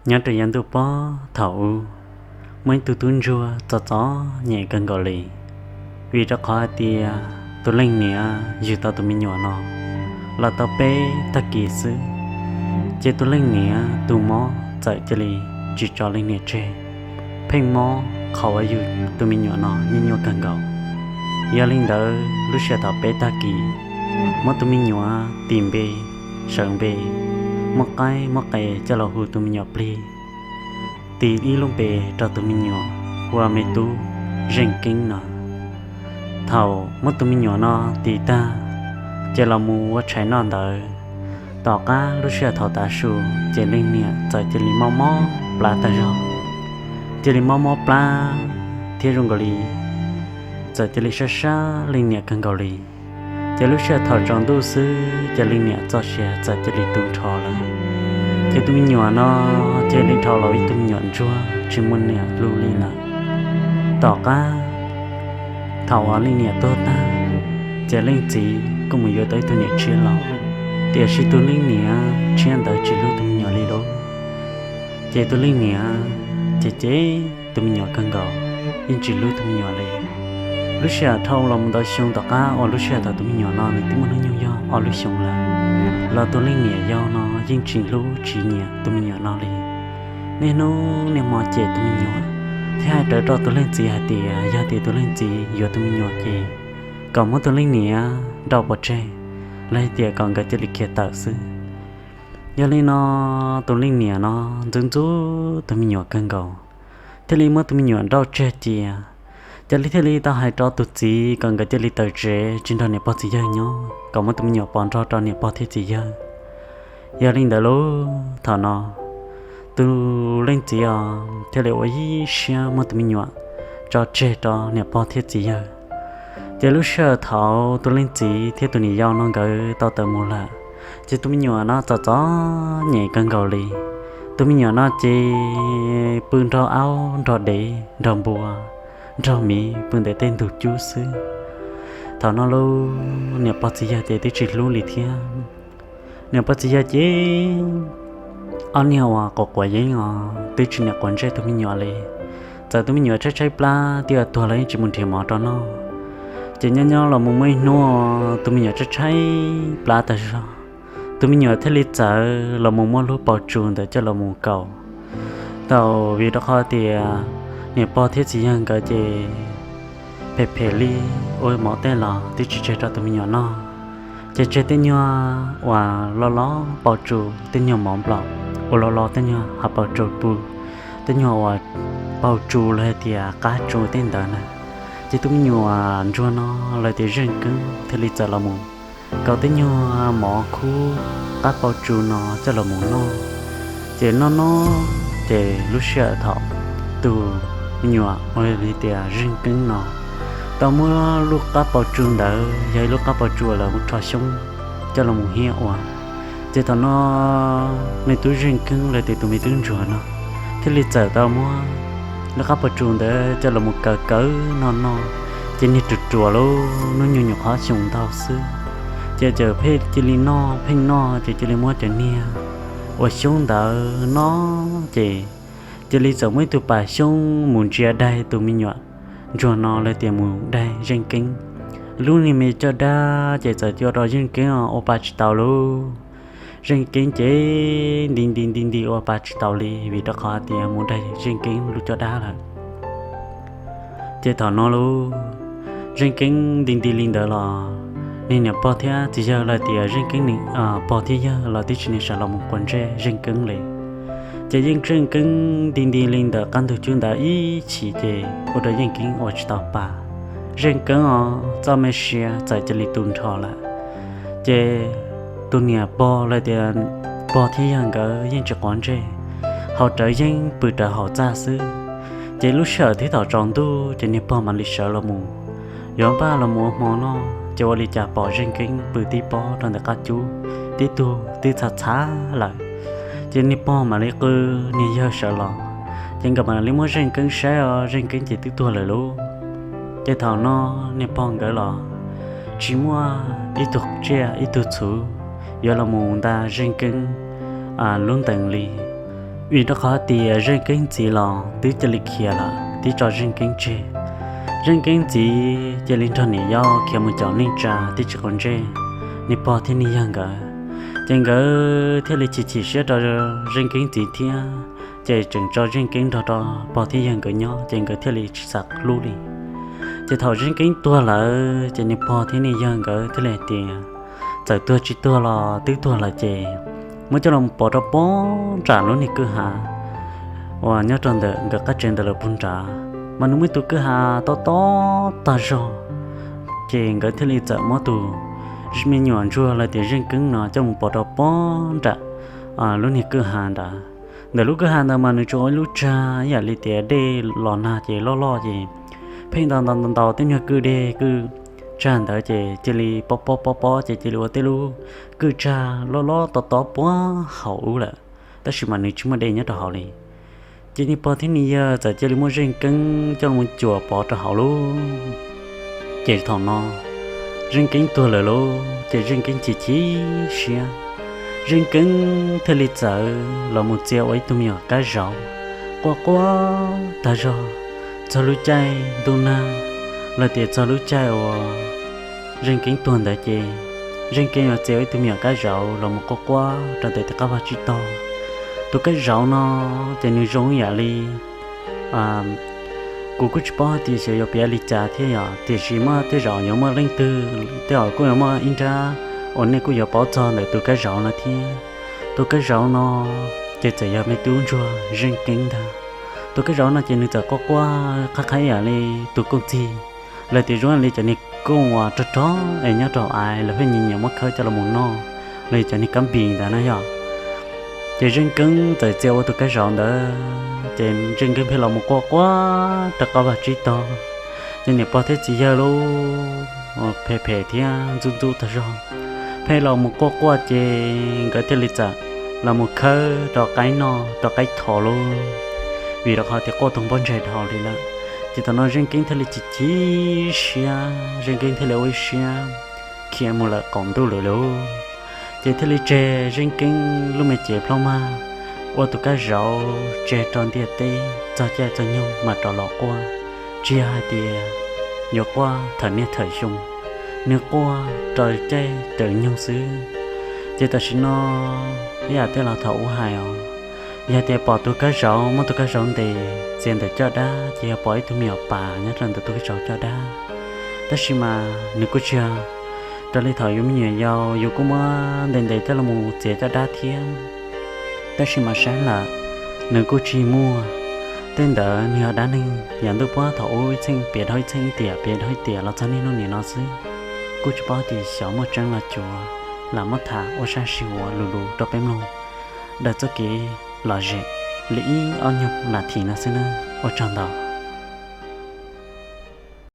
Nyob rau yav ntuj pob thaum ub, muaj ib tug tub ntsuag txom txom nyem kawg nkaus li, vim rau qhov hais tias tus leej niam yug tau tus me nyuam no los tau peb tag kis xwb, ces tus leej niam tus mob txawm cia li tsis tso leej niam tseg, pheej mob qhov uas yug tus me nyuam no nyuaj nyuaj kawg nkaus. Yog li ntawd lub sij hawm thaum peb tag kis, muab tus me nyuam tis npe, sawv npe, muab qaib muab qe coj los hu tus me nyuam plig, tis ib lub npe rau tus me nyuam ua me tub Zeej Keeb no. Thaum muab tus me nyuam no tis tag, ces los mus ua tshais noj ntawd, tom qab lub sij hawm thaum tav su, ces leej niam txawm cia li mob mob plab tag zog, cia li mob mob plab thiab zoo nkaus li txawm cia li sab sab leej niam kawg nkaus li. Ces lub sij hawm thaum tsaus ntuj xwb ces leej niam txoj sia txawm cia li tu nrho lawm. Ces tus me nyuam no cia li dhau los ib tug me nyuam ntsuag tsis muaj niam hlub li lawm. Tom qab thaum uas leej niam tuag tag, ces leej txiv kuj mus yuav tau ib tug niam tshiab los, tiam sis tus leej niam tshiab ntawd tsis hlub tus me nyuam li lauj. Ces tus leej niam ces cem tus me nyuam kawg nkaus, yeej tsis hlub tus me nyuam li. Lub sij hawm dhau los mus ntau xyoo tom qab uas lub sij hawm thaum tus me nyuam no nws twb muaj hnub nyoog yog ob lub xyoos lawm, los tus leej niam yau no yeej tsis hlub tsis nyiam tus me nyuam no li. Niaj hnub niaj hmo cem tus me nyuam, thiab hais rawv rau tus leej txiv hais tias yog tias tus leej txiv yuav tus me nyuam ces kom muab tus leej niam nrauj pov tseg, los hais tias kom nkawd cia li khiav tawm xwb. Yog li no tus leej niam no ntxub ntxub tus me nyuam kawg nkaus, thiaj li muab tus me nyuam nrauj tseg cia. Ces li thiaj li tau hais rau tus txiv kom nkawd cia li tawm tsev tsis nrog niam pog txiv yawg nyob, kom muab tus me nyuam pov nrog rau niam pog thiab txiv yawg. Yog li ntawd lub thaum no tus leej txiv os thiaj li ua ib siab muab tus me nyuam tso tseg rau niam pog thiab txiv yawg. Ces lub sij hawm thaum tus leej txiv thiab tus niam yau no nkawd tau tawm mus lawm, ces tus me nyuam no txom txom nyem kawg nkaus li. Tus me nyuam no ces pw nrog aub nrog dev nrog npua nrog miv pw ntawm tej ntug cub xwb. Thaum no lub niam pog txiv yawg ces twb tsis hlub li thiab. Niam pog txiv yawg ces ob niag uas quav quav yeeb os twb tsis niam quav ntsej tus me nyuam li. Txawm tus me nyuam tshaib tshaib plab twb tuag los yeej tsis mus nrhiav mov rau noj. Ces nyob nyob los mus muaj ib hnub tus me nyuam tshaib tshaib plab tag zog, tus me nyuam thiaj li txawm los mus muab lub paus tsu ntawd coj los mus kaus. Tau vim rau qhov tias niam pog thiab txiv yawg nkawd ces phem phem li, ua mov tej los twb tsis tseg rau tus me nyuam noj, ces tseg tej nyuag uas loj loj paus tsu, tej nyuag mov nplaum ua loj loj, tej nyuag hav paus tsu pw, tej nyuag uas paus tsu los hais tias qab tsu tej ntawd na. Ces tus me nyuam ntsuag no lawv tias Zeej Keeb thiaj li txawm los mus kaus tej nyuag mov khub qab paus tsu no coj los mus noj. Ces noj noj, ces lub sij hawm thaum tus me nyuam uas li tias Zeej Keeb no tau muab lub qab paus tsu ntawd, yog ib lub qab paus tsu lawv mus rho xyoob coj los mus hiab ua. Ces thaum no me tub Zeej Keeb los tias tus me tub ntsuag no thiaj li txawm tau muab lub qab paus tsu ntawd coj los mus kaws kaws noj noj. Ces niag ruam ruam lub hnub nyoog nyuam qhuav xyoo ntau xwb, ces txawm pheej cia li noj pheej noj, ces cia li muab cov niag uas xyoob ntawd noj, ces cia li txawm muaj ib tug pas xyoob mus ntsia daig tus me nyuam ntsuag no los tias mus daig Zeej Keeb. Lub niag me caj dab ces txawm cua rau Zeej Keeb ua pa tsis tau lauj. Zeej Keeb ces nti nti nti nti ua pa tsis tau li vim rau qhov tias mus daig Zeej Keeb lub caj dab lawm. Ces thaum no lub Zeej Keeb nti nti li ntawd los, niag niam pog thiab txiv yawg los tias Zeej Keeb niam pog thiab yawg los twb tsis niag sawv los mus quav ntsej Zeej Keeb li. Ces yeej Zeej Keeb nti nti li ntawm qab ntug cub ntawd ib chim ces ua rau Zeej Keeb ua tsis tau pa. Zeej Keeb os txoj me sia txawm cia li tu nrho lawm. Ces tus niam pog los tias pog thiab yawg nkawd yeej tsis quav ntsej, haus rawv yeeb pw rawv haus txaj xwb. Ces lub sij hawm tib thaum tsaus ntuj ces niag pog mam li sawv los mus, yuav npaj los mus ua hmo noj, ces ua li cas pom Zeej Keeb pw tib pob rau ntawm qab cub, tib tug twb txhav txhav lawm. Ces niag pog mam li qw niag yawg sawv los, ces nkawd mam li muab Zeej Keeb saib os, Zeej Keeb ces twb tuag lawm lauj. Ces thaum no niag pog nkawd los tsis muaj ib tug tsiaj ib tug txhuv yuav los mus nta Zeej Keeb lub ntees li. Vim rau qhov tias Zeej Keeb txiv los twb cia li khiav lawm, twb tso Zeej Keeb tseg. Zeej Keeb txiv cia li nrog niam yau khiav mus caum neej tsa teb chaws quav ntsej, niag pog thiab niag yawg nkawd. Ces nkawd thiaj li chim chim siab rau Zeej Keeb txiv thiab, ces tseem tso Zeej Keeb nrog rau pog thiab yawg nkawd nyob, ces nkawd thiaj li tsis xav hlub li. Ces thaum Zeej Keeb tuag lawm ces niag pog thiab niag yawg nkawd thiaj li hais tias, txawm tuag tsis tuag los twb tuag lawm ces muab coj los pov rau pob nram lub niag kwj ha uas nyob rau ntawm nkawd qab tsev ntawd lawm puag nrad, mas nws muaj ib tug kwj ha tob tob tag zog. Ces nkawd thiaj li txawm muab tus me nyuam ntsuag lawv tias Zeej Keeb no coj mus pov rau pob nram lub niag kwj ha ntawd. Ntawm lub kwj ha ntawd mas nws tsuas ua ib lub tsag ib yam li tias dej los nag ces loj loj ces pheej ntau ntau ntau tej nyuag kwj deg kwj tsag ntawd ces cia li pob pob pob pob ces cia li ua tej lub kwj tsag loj loj tob tob puag hauv ub lawm, tab sis mas nws tsis muaj dej nyob rau hauv li. Ces niag pog thiab niag yawg txawm cia li muab Zeej Keeb coj los cuam pov rau hauv lub. Ces thaum no Zeej Keeb tuag lawm lauj, ces Zeej Keeb chim chim siab, Zeej Keeb thiaj li txawm los mus txia ua ib tug me nyuam kab zauv quaj quaj tag zog. Txog lub caij ntuj nag, los tias txog lub caij uas Zeej Keeb tuag ntawd ces Zeej Keeb yuav txia ua ib tug me nyuam kab zauv los mus quaj quaj rau ntawm tej qab vag tsib taug. Tus kab zauv no ces nws zoo ib yam li, kuv kuj tsis paub hais tias xyov yuav piav li cas thiab yom, tiam sis muaj tej zaum yuav muaj leej twg tej zaum kuj yuav muaj ib nrab uas nej kuj yuav paub txog ntawm tus kab zauv no thiab. Tus kab zauv no ces txawm yog me tub ntsuag Zeej Keeb ntag. Tus kab zauv no ces nws txawm quaj quaj qhab qhab ib yam li tus kooj txig, los tias zoo li cov niag kooj uas rog rog es nyob rau hauv av lawv pheej nyiam nyiam muab khawb coj los mus noj, los yog cov niag kab npis ntawd na yom. Ces Zeej Keeb txawm txia ua tus kab zauv ntawd ces Zeej Keeb pheej los mus quaj quaj rau qab vag tsib taug. Ces niam pog thiab txiv yawg lub phem phem thiab ntxub ntxub tag zog, pheej los mus quaj quaj ces nkawd thiaj li txawm los mus khawb rau qaib noj rau qaib thov lauj, vim rau qhov tias quaj tus npoj ntseg dhau li lawm. Ces thaum no Zeej Keeb thiaj li chim chim siab, Zeej Keeb thiaj li ua ib siab khiav mus lawm qaum ntuj lawm lauj. Ces thiaj li tseg Zeej Keeb lub me cev plaub mag ua tus kab zauv tseg rau ntiaj teb txog caij txog nyoog mam rov los quaj. Tsis yog hais tias yuav quaj thaum niaj thaum xyoo, nws quaj rau caij tawm nyoog xwb. Ces tam sim no ib yam tej laus thaum ub hais os, yog tias pom tus kab zauv muab tus kab zauv ntes txias ntawm caj dab ces yog pom ib tug me nyuam pas nyob rau ntawm tus kab zauv caj dab. Tab sis mas nws kuj tsis yog raws li thaum yus me nyuam yaus yus kuj muab ntes ntes coj los txias caj dab thiab. Tab sis mas saib lawm nws kuj tsis muaj. Tej ntawd nws yog dab neeg yav ntuj puag thaum ub ib txheej piav dhau ib txheej ib tiam piav dhau ib tiam los txog niaj hnub nim no xwb. Kuj tsis paub tias xyov muaj tseeb los cuav, lam muab tham ua sab sij huam lus lus rau peb mloog daws txoj kev lom zem li ib ob nyuag nas this no xwb nawb. Ua tsaug ntau.